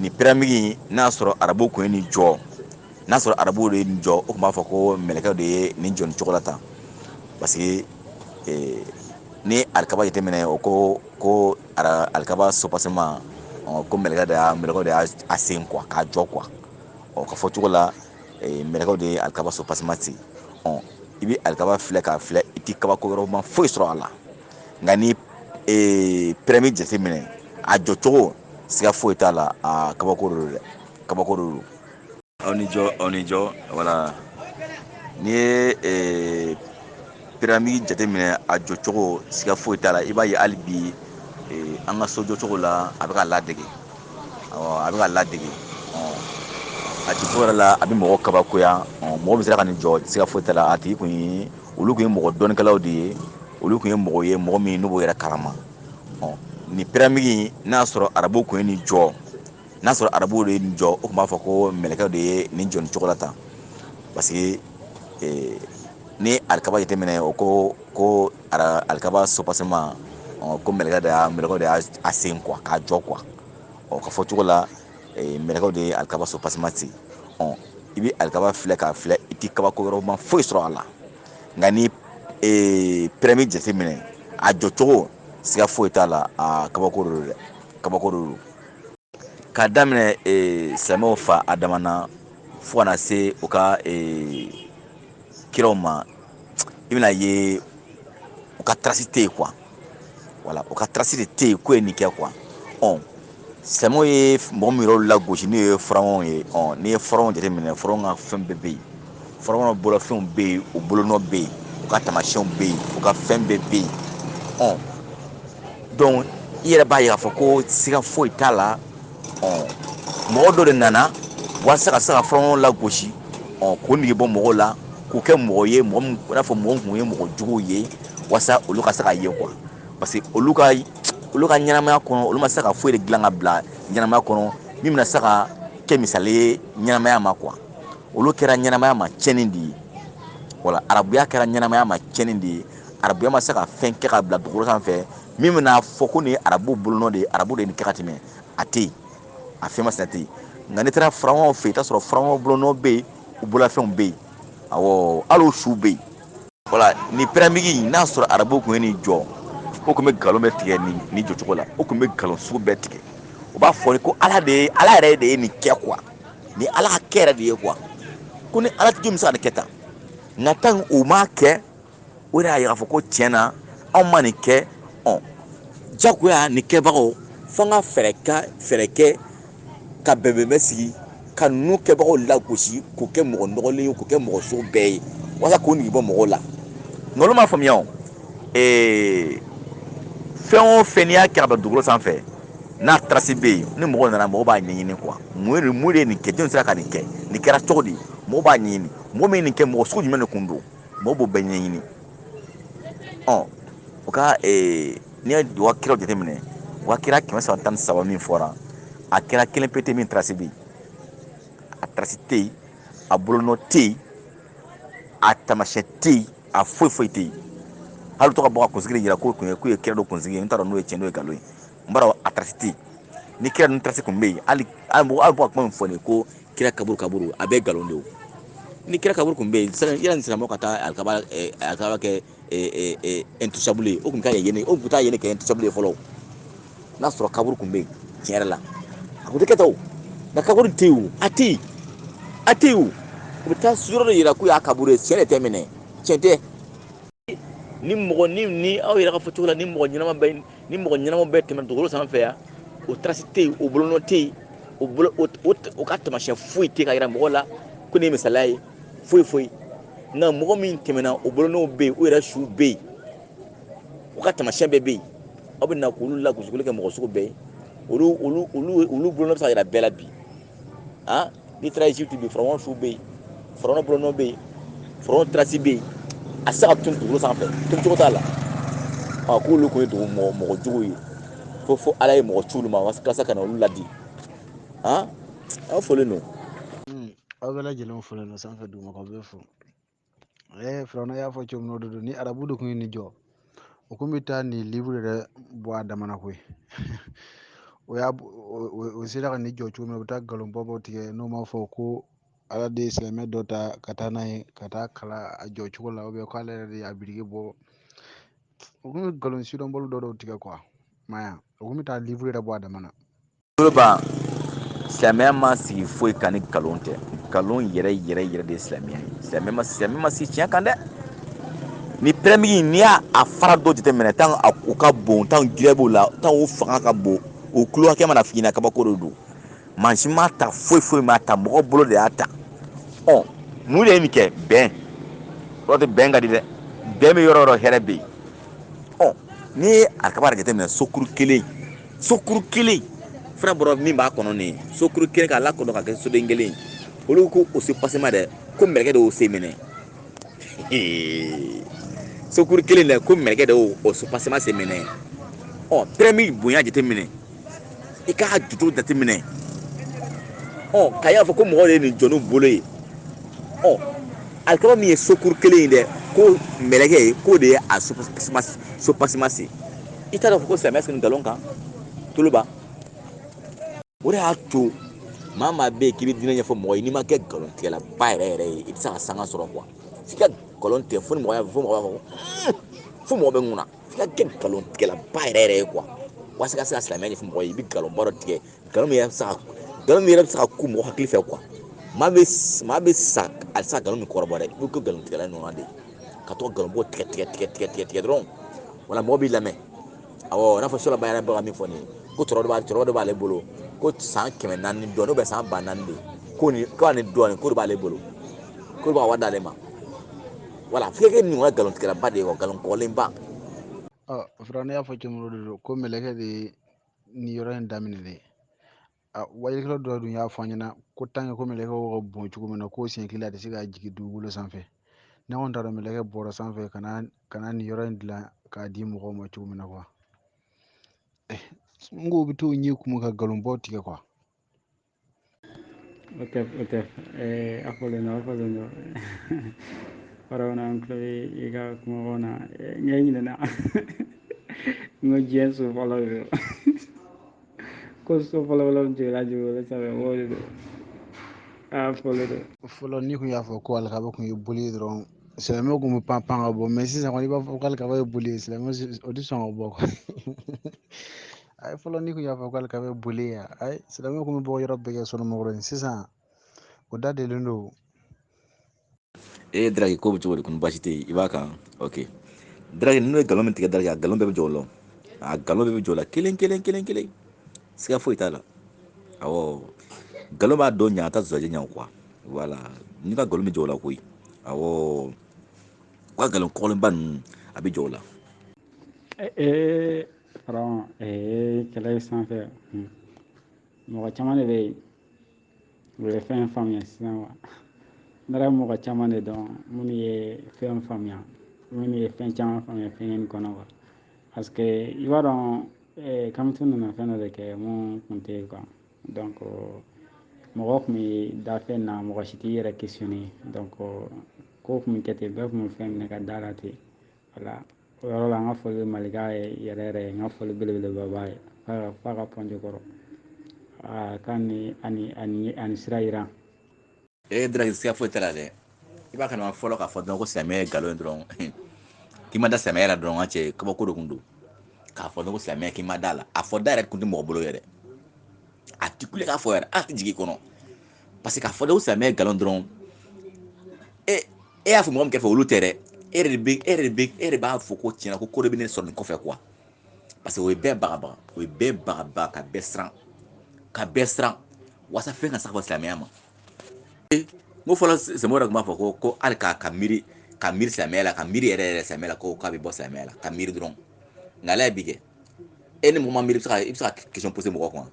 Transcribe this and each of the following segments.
Nin piramidi n'a sɔrɔ arabuw kun ye nin jɔ, n'a sɔrɔ arabuw de ye nin jɔ, o tun b'a fɔ ko mɛlɛkɛw de ye nin jɔ nin cogo la tan, parce que ni alikaba jateminɛ, o ko alikaba soubassement, ko mɛlɛkɛw de y'a sen quoi, k'a jɔ quoi. Ka fɔ cogo la, mɛlɛkɛw de ye alikaba soubassement sigi. I bɛ alikaba filɛ k'a filɛ, i ti kabako yɔrɔ ma foyi sɔrɔ a la. Nka ni piramidi jateminɛ, a jɔcogo siga foyi t'a la, a kabako de don dɛ, kabako de don. Aw ni jɔ, aw ni jɔ. Wala n'i ye piramidi jateminɛ, a jɔcogo siga foyi t'a la. I b'a ye hali bi an ka so jɔcogo la, a bɛ ka ladege, a bɛ ka ladege. A jɔcogo yɛrɛ la, a bɛ mɔgɔ kabakoya. Mɔgɔ min sera ka nin jɔ, siga foyi t'a la, a tigi kun ye, olu kun ye mɔgɔ dɔnnikɛlaw de ye, olu kun ye mɔgɔ ye, mɔgɔ min n'u b'o yɛrɛ kalama. Nin piramidi n'a sɔrɔ arabuw kun ye nin jɔ, n'a sɔrɔ arabuw de ye nin jɔ, o tun b'a fɔ ko mɛlɛkɛw de ye nin jɔ nin cogo la tan, parce que ni alikaba jateminɛ, o ko alikaba soubassement, ko mɛlɛkɛw de y'a sen quoi, k'a jɔ quoi. Ka fɔ cogo la, mɛlɛkɛw de ye alikaba soubassement sigi. I bɛ alikaba filɛ k'a filɛ, i ti kabako yɔrɔ ma foyi sɔrɔ a la. Nka ni piramidi jateminɛ, a jɔcogo siga foyi t'a la, a kabako de don dɛ, kabako de don. K'a daminɛ silamɛw fa Adama na fo ka na se u ka kiraw ma, i bɛna ye u ka trace tɛ yen quoi. Wala u ka trace de tɛ yen ko ye nin kɛ quoi. Silamɛw ye mɔgɔ min yɛrɛ lagosi, n'o ye farawɔnw ye. N'i ye farawɔnw jateminɛ, farawɔnw ka fɛn bɛɛ bɛ yen, farawɔnw bolofɛnw bɛ yen, u bolonɔ bɛ yen, u ka taamasiyɛnw bɛ yen, u ka fɛn bɛɛ bɛ yen. Donc i yɛrɛ b'a ye k'a fɔ ko siga foyi t'a la. Mɔgɔ dɔ de nana walasa ka se ka farawɔnw lagosi, k'u nege bɔ mɔgɔw la, k'u kɛ mɔgɔ ye, mɔgɔ min i n'a fɔ mɔgɔ min kun ye mɔgɔ juguw ye, walasa olu ka se ka ye quoi. Parce que olu ka ɲɛnamaya kɔnɔ, olu ma se ka foyi de dilan ka bila ɲɛnamaya kɔnɔ min bɛna se ka kɛ misali ye ɲɛnamaya ma quoi. Olu kɛra ɲɛnamaya ma tiɲɛni de ye. Wala arabuya kɛra ɲɛnamaya ma tiɲɛni de ye. Arabuya ma se ka fɛn kɛ ka bila dugukolo sanfɛ min bɛna fɔ ko nin ye arabu bolonɔ de ye, arabu de ye nin kɛ ka tɛmɛ, a tɛ yen, a fɛn ma sina tɛ yen. Nka n'i taara farawɔnw fɛ yen, i t'a sɔrɔ farawɔnw bolonɔ bɛ yen, u bololafɛnw bɛ yen, awɔ, hali o suw bɛ yen. Wala nin piramidi n'a sɔrɔ arabu kun ye nin jɔ, o kun bɛ nkalon bɛɛ tigɛ nin jɔcogo la, o kun bɛ nkalon sugu bɛɛ tigɛ. U b'a fɔ ko ala de ye, ala yɛrɛ de ye nin kɛ quoi, ni ala ka kɛ yɛrɛ de ye quoi, ko ni ala tɛ jɔn bɛ se ka nin kɛ tan. Nka tan u m'a kɛ, o de y'a yira k'a fɔ ko tiɲɛ na anw ma nin kɛ. Jagoya nin kɛbagaw, f'an ka fɛɛrɛ kɛ ka bɛnbɛn sigi ka ninnu kɛbagaw lagosi, k'o kɛ mɔgɔ nɔgɔlen ye, k'o kɛ mɔgɔ sugu bɛɛ ye, walasa k'o nege bɔ mɔgɔw la. Nka olu m'a faamuya o. Fɛn o fɛn n'i y'a kɛ ka bila dugukolo sanfɛ, n'a trace bɛ yen, ni mɔgɔ nana, mɔgɔ b'a ɲɛɲini quoi. Mun de ye nin kɛ, jɔn sera ka nin kɛ, nin kɛra cogo di, mɔgɔ b'a ɲɛɲini. Mɔgɔ min ye nin kɛ, mɔgɔ sugu jumɛn de kun don, mɔgɔ b'o bɛɛ ɲɛɲini. O ka n'i ye u ka kiraw jateminɛ, u ka kira 313 min fɔra, a kɛra kelen pe tɛ min trace bɛ yen, a trace tɛ yen, a bolonɔ tɛ yen, a taamasiyɛn tɛ yen, a foyi foyi tɛ yen. Hali to ka bɔ ka kunsigi de yira k'o kun ye k'u ye kira dɔ kunsigi ye, n t'a dɔn n'o ye tiɲɛ n'o ye nkalon ye, n b'a dɔn a trace tɛ yen. Ni kira ninnu trace kun bɛ yen, hali hali bɔ ka kuma min fɔ nin ye ko kira kaburu, a bɛɛ ye nkalon de ye. Ni kira kaburu kun bɛ yen, yala ni silamɛw ka taa alikaba kɛ intouchable ye, o kun ka yen, o kun t'a yɛlɛ kɛ intouchable ye fɔlɔ. N'a sɔrɔ kaburu kun bɛ yen tiɲɛ yɛrɛ la, a kun tɛ kɛ tan o. Nka kaburu tɛ yen o, a tɛ yen, a tɛ yen o. U bɛ taa yɔrɔ dɔ yira k'u y'a kaburu ye, tiɲɛ de tɛ minɛ, tiɲɛ tɛ. Ni mɔgɔ ni aw yɛrɛ ka fɔ cogo la, ni mɔgɔ ɲɛnama bɛ, ni mɔgɔ ɲɛnama bɛ tɛmɛ dugukolo sanfɛ yan, o trace tɛ yen, o bolonɔ tɛ yen, o bolo o ka taamasiyɛn foyi tɛ ka yira mɔgɔ la ko nin ye misaliya ye, foyi foyi. Nka mɔgɔ min tɛmɛna, o bolonɔw bɛ yen, o yɛrɛ su bɛ yen, u ka taamasiyɛn bɛɛ bɛ yen. Aw bɛ na k'olu lagosi k'olu kɛ mɔgɔ sugu bɛɛ ye, olu bolonɔ bɛ se ka yira bɛɛ la bi. N'i taara Egypte bi, farawɔn su bɛ yen, farawɔn bolonɔ bɛ yen, farawɔn trace bɛ yen, a tɛ se ka tunu dugukolo sanfɛ, tunu cogo t'a la. K'olu kun ye dugu mɔgɔ jugu ye, fo ala ye mɔgɔ ci olu ma walasa ka na olu ladi. Aw fɔlen don. Aw bɛɛ lajɛlen fɔlen don sanfɛ duguma k'aw bɛɛ fo. Firawuna y'a fɔ cogo min na, o de don. Ni arabu de kun ye nin jɔ, o kun bɛ taa nin livre yɛrɛ bɔ a damana koyi. O y'a o sera ka nin jɔ cogo min na, u bɛ taa nkalon bɔ tigɛ n'o m'a fɔ ko Ala de ye silamɛ dɔ ta ka taa n'a ye ka taa kala a jɔ cogo la, k'ale yɛrɛ de y'a biriki bɔ. U kun bɛ nkalon sidɔnbali dɔw tigɛ quoi, maya u kun bɛ taa livre yɛrɛ bɔ a dama na. Toloba, silamɛya ma sigi foyi kan ni nkalon tɛ. Nkalon yɛrɛ yɛrɛ yɛrɛ de ye silamɛya ye. Silamɛya ma sigi tiɲɛ kan dɛ. Ni pyramide n'i y'a a fara dɔ jateminɛ, tan u ka bon, tan giriya b'u la, tan u fanga ka bon, o kulo hakɛ mana f'i ɲɛna, kabako de don. Mansin m'a ta, foyi foyi m'a ta, mɔgɔ bolo de y'a ta. Ɔ mun de ye nin kɛ? Bɛn. O tɛ bɛn ka di dɛ. Bɛn bɛ yɔrɔ o yɔrɔ, hɛrɛ bɛ yen. Ɔ n'i ye alikaba jateminɛ, sokuru kelen, sokuru kelen fura bɔra min b'a kɔnɔ nin ye, sokuru kelen k'a lakodɔn ka kɛ soden kelen ye. Olu ko o soubassement dɛ, ko mɛlɛkɛ de y'o sen minɛ. Sokuru kelen dɛ, ko mɛlɛkɛ de y'o o soubassement sen minɛ. Ɔ pyramide bonya jateminɛ, i k'a juru jateminɛ. Ɔ k'a y'a fɔ ko mɔgɔw de ye nin jɔ n'u bolo ye. Ɔ alikaba min ye sokuru kelen ye dɛ, ko mɛlɛkɛ ye, k'o de ye a soubassement sen. I t'a dɔn ko silamɛya sigi nkalon kan toloba. O de y'a to maa maa bɛ yen k'i bɛ diinɛ ɲɛfɔ mɔgɔ ye, n'i ma kɛ nkalontigɛlaba yɛrɛ yɛrɛ ye, i tɛ se ka sanga sɔrɔ quoi. F'i ka nkalon tigɛ fo ni mɔgɔ y'a fɔ, fo mɔgɔ b'a fɔ fo mɔgɔ bɛ n kunna. F'i ka kɛ nkalontigɛlaba yɛrɛ yɛrɛ ye quoi, walasa ka se ka silamɛya ɲɛfɔ mɔgɔ ye. I bɛ nkalonba dɔ tigɛ, nkalon min yɛrɛ bɛ se ka, nkalon min yɛrɛ bɛ se ka ku mɔgɔ hakili fɛ quoi. Maa bɛ sa, a tɛ se ka nkalon min kɔrɔbɔ dɛ, i bɛ kɛ nkalontigɛla ɲɔgɔn de ye, ka to ka nkalon bɔ tigɛ tigɛ tigɛ tigɛ tigɛ tigɛ dɔrɔn. Wala mɔgɔ b'i lamɛn. Awɔ, i n'a fɔ Sɔlɔ ba yɛrɛ bɛ ka min fɔ nin ye, ko cɛkɔrɔba dɔ b'ale bolo, ko san 400 ni dɔɔnin, bɛ san 4000 de, ko nin ko ani dɔɔnin, ko de b'ale bolo, ko de b'a wari d'ale ma. Wala f'i ka kɛ nin ka nkalontigɛlaba de ye wa, nkalon kɔgɔlenba. Ɔ fura ne y'a fɔ cogo min de don, ko mɛlɛkɛ de ye nin yɔrɔ in daminɛ dɛ. A wajilikɛla dɔ dun y'a fɔ an ɲɛna ko tant que ko mɛlɛkɛw ka bon cogo min na, k'o siɲɛ kelen a tɛ se ka jigin dugukolo sanfɛ. Ne kɔni t'a dɔn mɛlɛkɛ bɔra sanfɛ ka na nin yɔrɔ in dilan k'a di mɔgɔw ma cogo min na quoi. N ko u bɛ t'u ɲɛ kumu ka nkalon bɔ tigɛ quoi. O tɛ a fɔlen don. Faraw an tulo bɛ i ka kumakanw na, n ɲɛ ɲinɛna. N ko diɲɛ so fɔlɔ de don. Ko so fɔlɔ fɔlɔ min jiginna dugukolo sanfɛ, o de don. A fɔlen don. Fɔlɔ n'i kun y'a fɔ ko alikaba kun ye boli ye dɔrɔn, silamɛw kun bɛ pan pan ka bɔ, mais sisan kɔni i b'a fɔ ko alikaba ye boli ye, silamɛw o tɛ sɔn ka bɔ quoi. Ayi, fɔlɔ n'i kun y'a fɔ ko alikaba ye boli ye, ayi silamɛw kun bɛ bɔ yɔrɔ bɛɛ kɛ sɔnumɔgɔ ye, sisan o da delen don. E Daraki, ko bɛ cogo di? Ko baasi tɛ yen, i b'a kan. Ok Daraki, ninnu ye nkalon min tigɛ Daraki, a nkalon bɛɛ bɛ jɔ o la, a nkalon bɛɛ bɛ jɔ o la kelen kelen kelen kelen, siga foyi t'a la. Awɔ, nkalon b'a dɔn ɲa, a t'a zɔjɛ ɲa quoi. Voilà, n'i ka nkalon bɛ jɔ o la koyi. Awɔ, u ka nkalon kɔgɔlenba ninnu a bɛ jɔ o la. Faraw kɛlɛ sanfɛ, mɔgɔ caman de bɛ yen, u bɛ fɛn faamuya sisan wa. Ne yɛrɛ mɔgɔ caman de dɔn minnu ye fɛn faamuya, minnu ye fɛn caman faamuya fɛn in kɔnɔ quoi. Parce que i b'a dɔn, Kamitu nana fɛn dɔ de kɛ mun kun tɛ yen quoi. Donc mɔgɔ kun bɛ da fɛn na, mɔgɔ si t'i yɛrɛ questionner. Donc ko kun bɛ kɛ ten, bɛɛ kun bɛ fɛn minɛ ka da la ten. Voilà, o yɔrɔ la n ka foli bɛ Malika ye yɛrɛ yɛrɛ, n ka foli belebeleba b'a ye f'a ka pɔnti kɔrɔ. K'a ni ani ani ani sira yira. E Daraki, siga foyi t'a la dɛ. I b'a kalama fɔlɔ k'a fɔ dɔrɔn ko silamɛya ye nkalon ye dɔrɔn, k'i ma da silamɛya la dɔrɔn, n ka cɛ, kabako de kun don. K'a fɔ dɔrɔn ko silamɛya k'i ma da la, a fɔ da yɛrɛ kun tɛ mɔgɔ bolo yɛrɛ, a ti kule k'a fɔ yɛrɛ, a ti jigin i kɔnɔ. Parce que k'a fɔ dɔrɔn ko silamɛya ye nkalon dɔrɔn, e y'a fɔ mɔgɔ min kɛrɛfɛ olu tɛ dɛ, e yɛrɛ b'a fɔ ko tiɲɛna ko ko de bɛ ne sɔrɔ nin kɔfɛ quoi. Parce que o ye bɛɛ bagabaga, o ye bɛɛ bagabaga ka bɛɛ siran, ka bɛɛ siran walasa fɛn ka se ka fɔ silamɛya ma. N ko fɔlɔ sɛmɔ yɛrɛ tun b'a fɔ ko hali ka miiri, ka miiri silamɛya la, ka miiri yɛrɛ yɛrɛ silamɛya la, ko k'a bɛ bɔ silamɛya la, ka miiri dɔrɔn. Nka ala ye bi kɛ, e ni mɔgɔ ma miiri, i bɛ se ka question poser mɔgɔ kun.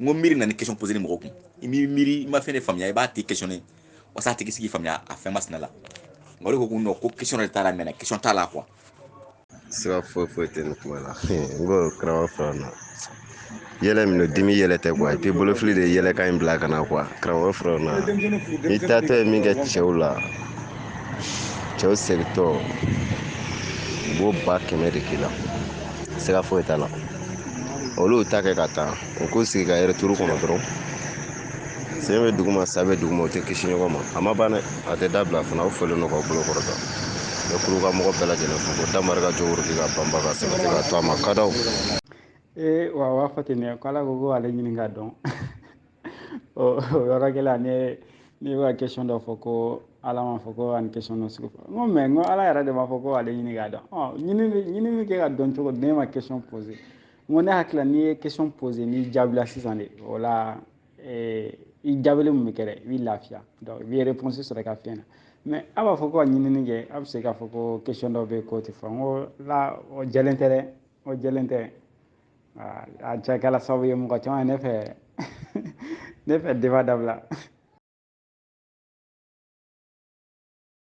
N ko miiri nana ni question poser mɔgɔ kun. I m'i miiri, i ma fɛn de faamuya, i b'a tigi questionner walasa a tigi sigi faamuya a fɛn masina la. Nka olu ko ko non, ko question de t'a la, mɛnɛ question t'a la quoi. Siga foyi foyi tɛ nin kuma la. N ko karamɔgɔ Firawuna, yɛlɛ min don, dimi yɛlɛ tɛ quoi. Et puis bolofili de ye yɛlɛkan in bila ka na quoi. Karamɔgɔ Firawuna, i taatɔ ye min kɛ cɛw la, cɛw segintɔ, u b'o 100 de k'i la. Siga foyi t'a la. Olu ta kɛ ka taa, u k'u sigi ka retour kɔnɔ dɔrɔn. Sen bɛ duguma, sa bɛ duguma, u tɛ kisi ɲɔgɔn ma. A ma ban dɛ, a tɛ dabila fana. Aw folen don k'aw bolo kɔrɔta. N bɛ kulu ka mɔgɔ bɛɛ lajɛlen fo ko damari ka jɔworo ka banba ka sabati ka to a ma kadaw. Ee, wa b'a fɔ ten dɛ, ko Ala ko ko ale ɲini ka dɔn. O yɔrɔ kelen, ne bɛ ka question dɔ fɔ ko Ala m'a fɔ ko ani question dɔ sugu fɔ. N ko mais, n ko Ala yɛrɛ de b'a fɔ ko ale ɲini k'a dɔn. Ɔ, ɲini bɛ kɛ ka dɔn cogo di? Ne ma question poser. N ko ne hakili la, n'i ye question poser, n'i jaabila sisan de, o la i jaabili mun bɛ kɛ dɛ, i b'i lafiya. Donc i bɛ réponse sɔrɔ i ka fɛn na. Mais a b'a fɔ ko ka ɲinini kɛ, a bɛ se k'a fɔ ko question dɔ bɛ yen k'o tɛ fɔ. N ko la, o jɛlen tɛ dɛ, o jɛlen tɛ. A cɛ kɛla sababu ye, mɔgɔ caman ye ne fɛ débat dabila.